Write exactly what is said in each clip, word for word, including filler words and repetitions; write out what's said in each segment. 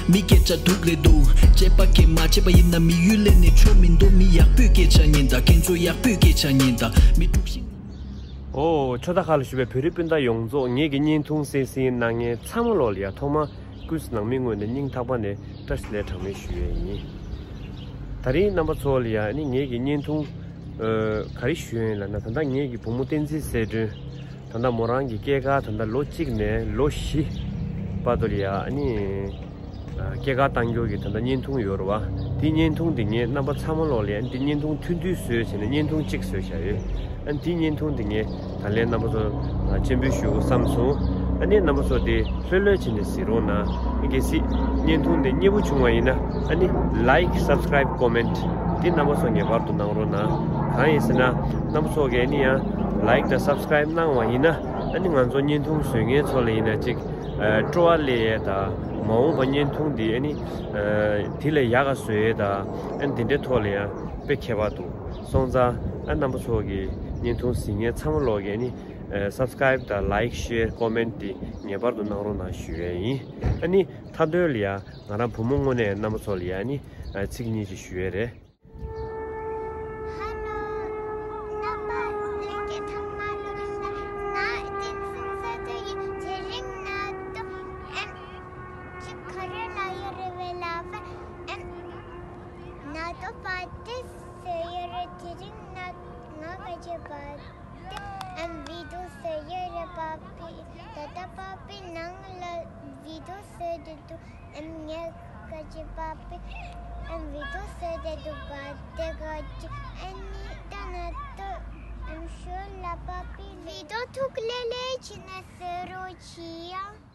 མི་སྐད་ཆ་སྡུག་རེད་འདུག་བྱས་པ་གས་མ་བྱས་པ་ཡིན་ན། མི་ཡུལ་ལས་ནས་ཆོ་མི་འདུག་མི་ཡག་པོའི་སྐད་ཆ་ཉན་དང་། ཁྱེད་ཚོ་ཡག་པོའི་སྐད་ཆ་ཉན་དང་། མི་དཀྲུག་ཤིང་། ཨོ། ཁྱོད་ད་ག་ལ་ཞུ་བའི་བོད་རིགས་སྤུན་ཟླ་ཡོངས་རྫོགས། ངེད་ཀྱི་བརྙན་ཐུང་གསན་གཟིགས་གནང་མཁན་ཚང་མ་ལོག་ལ་ཡ་ཐོག་མ་ཀུན་སུ་ནང་མི་ངོས་ནས་སྙིང་ཐག་པ་ནས་བཀྲ་ཤིས་བདེ་ལེགས་གྲངས་མེད་ཞུ་ཡས་ཡིན། ད་རིང་རྣམ་པ་ཚོ་ལ་ཡ་ནི་ངེད་ཀྱི་བརྙན་ཐུང་། ཨ། ག་རེ་ཞུ་ཡས་ཡིན་ལབ་ན། ད་ལྟ་ངེད་ཀྱི་བུ་མོ་བསྟན་འཛིན་གསལ་སྒྲོན། ད་ལྟ་མོ་རང་གི་སྐྱེས་སྐར་ད་ལྟ་ལོ་གཅིག་ནས་ལོ་བཞི་བར་དུ་ལ་ཡ་ཨ་ནི། ཨ། སྐྱེས་སྐར་བཏང་རྒྱུ་གི་ད་ལྟ་བརྙན་ཐུང་ཡོད་རེད་བ། དེ་བརྙན་ཐུང་དེ་ངས་རྣམ་པ་ཚང་མ་ལོག་ལ་ཡ་འདི་བརྙན་ཐུང་ཐུང་ཐུང་བཟོས་བྱས་ནས་བརྙན་ཐུང་གཅིག་བཟོས་བཞག་ཡོད། ཨ་ནི་དེ་བརྙན་ཐུང་དེ་ངས་ད་ལན་རྣམ་པ་ཚོ་སྤྱན་འབུལ་ཞུ་དགོས་བསམ་སོང་། ཨ་ནི་རྣམ་པ་ཚོ་དེ་ལྷོད་ལྷོད་བྱས་ནས་གཟིགས་རོགས་གནང་། ཨ་ནི་གལ་སྲིད་བརྙན་ཐུང་དེ་མཉེས་པོ་བྱུང་བ་ཡིན་ན། ཨ་ནི་like, subscribe, comment དེ་རྣམ་པ་ཚོ་ངེས་པར་དུ་གནང་རོགས་གནང་། གང་ཡིན་ཟེར་ན། རྣམ་པ་ཚོ་གིས་ཨ་ནི་ཡང་like དང་subscribe གནང་བ་ཡིན་ན། ཨ་ནི་ང་ཚོ་བརྙན་ཐུང་བཟོ་མཁན་ཚོ་ལ་ཡིན་ན་ཅིག་ཨ། སྤྲོ་བ་སླེབས་ཡས་དང་། མ་འོངས་པ་བརྙན་ཐུང་འདི་ཨ་ནི། ཨ། དེ་ལས་ཡག་ག་བཟོ་ཡས་དང་། ཨ་ནི་དེ་འདྲའི་ཐོག་ལ་ཡང་དཔེ་ཁྱད་པར་འདུག་སོང་ཙང་། ཨ། རྣམ་པ་ཚོ་གི་བརྙན་ཐུང་གཟིགས་མཁན་ཚང་མ་ལོག་གིས་ཨ་ནི། ཨ། subscribe དང་like, share, comment དེ་ངེས་པར་དུ་གནང་རོགས་གནང་ཞུ་ཡས་ཡིན། ཨ་ནི་མཐའ་དོན་ལ་ཡང་ང་རང་བུ་མོ་ངོས་ནས་རྣམ་པ་ཚོ་ལ་ཡང་ཨ་ནི། ཨ། ཚིག་གཉིས་ཅིག་ཞུ་ཡས་རེད། ཧ་ལོ། རྣམ་པ་ལྷན་རྒྱས་ཚང་མ་ལ། ང་བསྟན་འཛིན་བསོད་བདེ་ཡིན། དེ་རིང་ན་ཏོ་ཨེམ་ཅིག་ག་རེ་ལབ་ཡོད་རེད་བས་ལབ་པ། ཨེམ་ན་ཏོ་པར་ཊི་བཟོ་ཡོད་རེད། དེ་རིང་ན་ང་ག་ཅི་པར་ཊི་ཨེམ་བི་ཌི་ཡོ་བཟོ་ཡོད་རེད། པར་ཊི་ད་ལྟ་པར་ཊི་ནང་ལ་བི་ཌི་ཡོ་བཟོས་བསྡད་འདུག་ཨེམ་ངས་ག་ཅི་པར་ཊི་ཨེམ་བི་ཌི་ཡོ་བཟོས་བསྡད་འདུག་པར་ཊི་ག་ཅི། ཨ་ནི་ད་ན་ཏོ་ཨེམ་ཞོར་ལ་པར་ཊི་བི་ཌི་ཡོ་ཐུག་ལེ་ལེ་བྱས་ནས་བཟོ་རོགས་བྱེད་ཡ།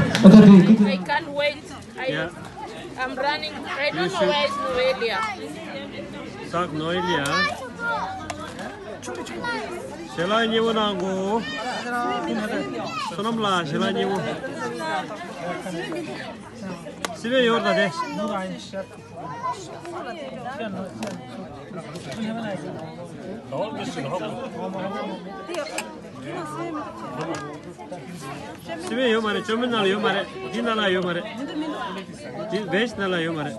I can't wait. I, I'm running. I don't know where is Noelia. Sak Noelia. ཞལ་ལག་མཉེས་པོ་གནང་གོ། བསོད་ནམས་ལགས་ཞལ་ལག་མཉེས་པོ། སི་པན་ཡོད་ད་དེ། སི་པན་ཡོད་མ་རེད། ཅོ་མིན་ནང་ལ་ཡོད་མ་རེད། འདི་ནང་ལ་ཡོད་མ་རེད། འདི་བེཇ་ནང་ལ་ཡོད་མ་རེད།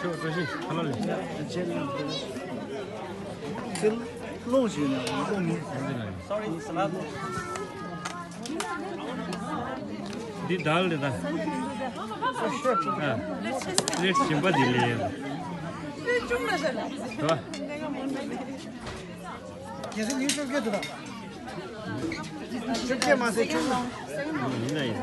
ཤོག་བཀྲ་ཤིས་ཁ་ལག་ལས། ཚིལ་རླུང་ཞིག་ནས་རླུང་མི། འདི་དལ་རེད་ད། ཨ། ལེགས་ཞིམ་པ་འདི་ལས། དོ། རྒྱལ་སྲིད་ཉིན་བཅོ་བརྒྱད་དུ་ར། བཅོ་བརྒྱད་མ་ཟད་བཅོ་ལྔ། ཡིན་ན་ཡིན།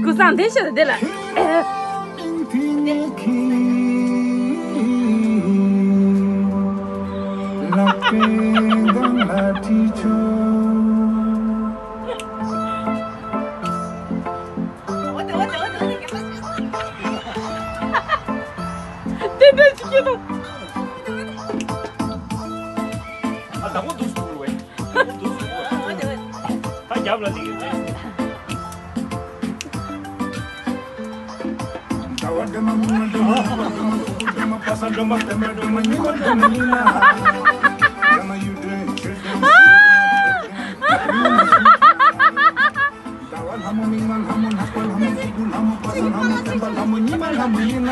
ཀུ་སང་དེ་ཤར་དེ་ལ། དེ་འདྲ་ཅིག་སྐྱེས་ཐུབ། ཨ། དང་པོ་འདུག་སུ་འགྲོ་བས། དང་པོ་འདུག་སུ་འགྲོ་བས། ད་རྒྱབ་ལ་འདི་གི་རེད། ཟླ་བ་ལྷ་མོ་མིག་དམར་ལྷ་མོ་ལྷག་པ་ལྷ་མོ་སྐྱེས་བུ་ལྷ་མོ་སྤ་ཟླ་ལྷ་མོ་སྤེན་པ་ལྷ་མོ་ཉི་མ་ལྷ་མོ་ཡིན་ན།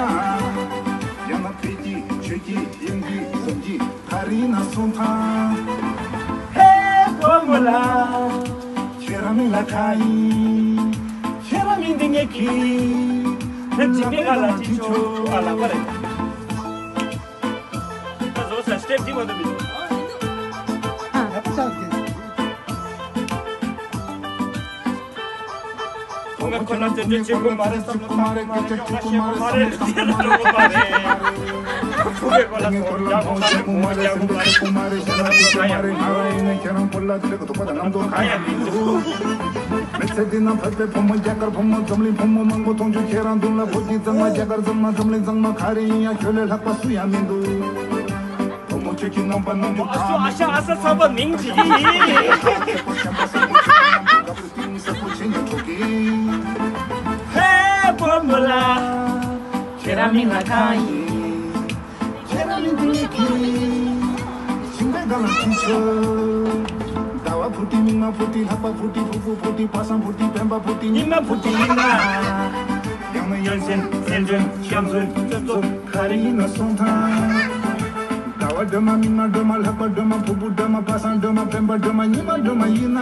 ཡང་ན་ཕལ་གྱི་ཆོས་ཀྱི་དབྱིངས་ཀྱི་གཟུགས་ཀྱི་ག་རེ་ཡིན་ན་གསུང་དང་། ཧེ་བུ་མོ་ལགས། ཁྱེད་རང་མིང་ལ་ག་ཡིན། ཁྱེད་རང་མིང་འདི་ངས་གི། ཧེ་འཇིགས་མེད་ང་ལ་ཁྲིད་ཆོག་ཨ་ལགས་པ་རེད། ད་བཟོ་ས་སྟེབ་འདི་མ་འདུག་མི་འདུག་ཨ། ཁོ་ན་བཙན་བྱོལ་ཆེ་གོ་མ་རེད། བསམ་བློ་བཏང་གོ་མ་རེད། སྐད་ཆ་འཁྲུག་གོ་མ་རེད། བསམ་བློ་བཏང་གོ་མ་རེད། ཕྲུ་གུའི་སྐོར་ལ་སྐོར་རྒྱག་གོ་མ་རེད། ངོ་རྒྱག་གོ་མ་རེད། ང་རང་ཡིན་ན་ཁྱེད་རང་སྐོར་ལ་དེ་ལས་ཀ་དོགས་པ་དང་རྣམ་རྟོག་གང་ཡང་མི་འདུག་མི་ཚེ་འདི་ན་བོད་པའི་བུ་མོ། རྒྱ་གར་བུ་མོ། འཛམ་གླིང་བུ་མོ་མང་པོ་མཐོང་བྱུང་། ཁྱེད་རང་མདུན་ལ་བོད་ཀྱི་གཙང་མ། རྒྱ་གར་གཙང་མ། འཛམ་གླིང་གཙང་མ། ག་རེ་ཡིན་ཡང་ཁྱོད་ལས་ལྷག་པ་སུ་ཡང་མི་འདུག་བུ་མོ་ཁྱོད་ཀྱི་རྣམ་པ་རྣམ་འགྱུར། ཨ་སོ་ཨ་ཤ་ཨ་ས་ཚ་བ་མིང་ཅིག་ཧེ་བུ་མོ་ལ། ཁྱེད་རང་མིང་ལ་གང་ཡིན། ཁྱེད་རང་མིང་དེ་ངས་གི། ཤིང་པའི་སྒང་ལ་ཁྲིད་ཆོག་ཟླ་བ་ཕུ་ཏི། མིག་དམར་ཕུ་ཏི། ལྷག་པ་ཕུ་ཏི། ཕུ་བོ་ཕུ་ཏི། པ་སངས་ཕུ་ཏི། སྤེན་པ་ཕུ་ཏི། ཉི་མ་ཕུ་ཏི་ཡིན་ན། ཡང་ན་ཡོན་ཟན། སེང་བྱོན། ཤམ་བཟོ། བཙོན་ཚོ་ག་རེ་ཡིན་ན་གསུང་དང་། ཟླ་བ་སྒྲོལ་མ། མིག་དམར་སྒྲོལ་མ། ལྷག་པ་སྒྲོལ་མ། ཕུ་བོ་སྒྲོལ་མ། པ་སངས་སྒྲོལ་མ། སྤེན་པ་སྒྲོལ་མ། ཉི་མ་སྒྲོལ་མ་ཡིན་ན།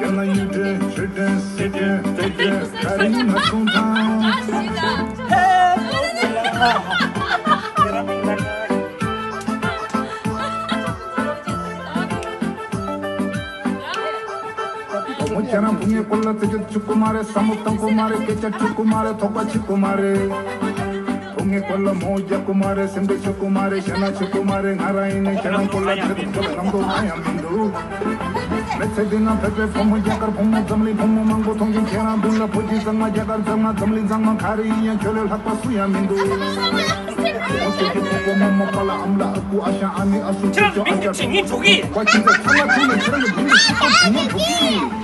ཡང་ན་གཡུ་སྒྲོན། ཆུ་སྒྲོན། སེར་སྒྲོན། དེ་སྒྲོན་ག་རེ་ཡིན་ན་གསུང་དང་། བུ་མོ་ཁྱེད་རང་བུ་ངའི་སྐོར་ལ་རྩད་གཅོད་བྱེད་དགོས་མ་རེད། བསམ་བློ་བཏང་དགོས་མ་རེད། སྐད་ཆ་འཁྲུག་དགོས་མ་རེད། དོགས་པ་བྱེད་དགོས་མ་རེད། བུ་ངའི་སྐོར་ལ་མོ་རྒྱག་དགོས་མ་རེད། སེམས་ཁྲལ་བྱེད་དགོས་མ་རེད། ཞེད་སྣང་བྱེད་དགོས་མ་རེད། ང་རང་ཡིན་ནའི་ཁྱེད་རང་སྐོར་ལ་དྲན་ཐུབ་ཁོ་ལ་རྣམ་རྟོག་གང་ཡང་མི་འདུག་མི་ཚེ་འདི་ན་བོད་པའི་བུ་མོ། རྒྱ་གར་བུ་མོ། འཛམ་གླིང་བུ་མོ་མང་པོ་མཐོང་བྱུང་། ཁྱེད་རང་མདུན་ལ་བོད་ཀྱི་གཙང་མ། རྒྱ་གར་གཙང་མ། འཛམ་གླིང་གཙང་མ། ག་རེ་ཡིན་ཡང་ཁྱོད་ལས་ལྷག་པ་སུ་ཡང་མི་འདུག་མོ་ཁྱོད་ཀྱི་ཕྲུ་གུ་མོ་མོ། པཱ་ལགས། ཨ་མ་ལགས། ཨ་ཁུ། ཨ་ཞང་། ཨ་ནེ། ཨ་སུ། ཁྱོད་ཚོ་མིང་གཅིག་ཉིད་འགྲོ་གི། ཁྱེད་རང་ཚོ་ཚང་མ་ཐུག་ནས་ཁྱེད་རང་གི་མིང་གཅིག་པ་གྲུབ་མ་འགྲོ་གི།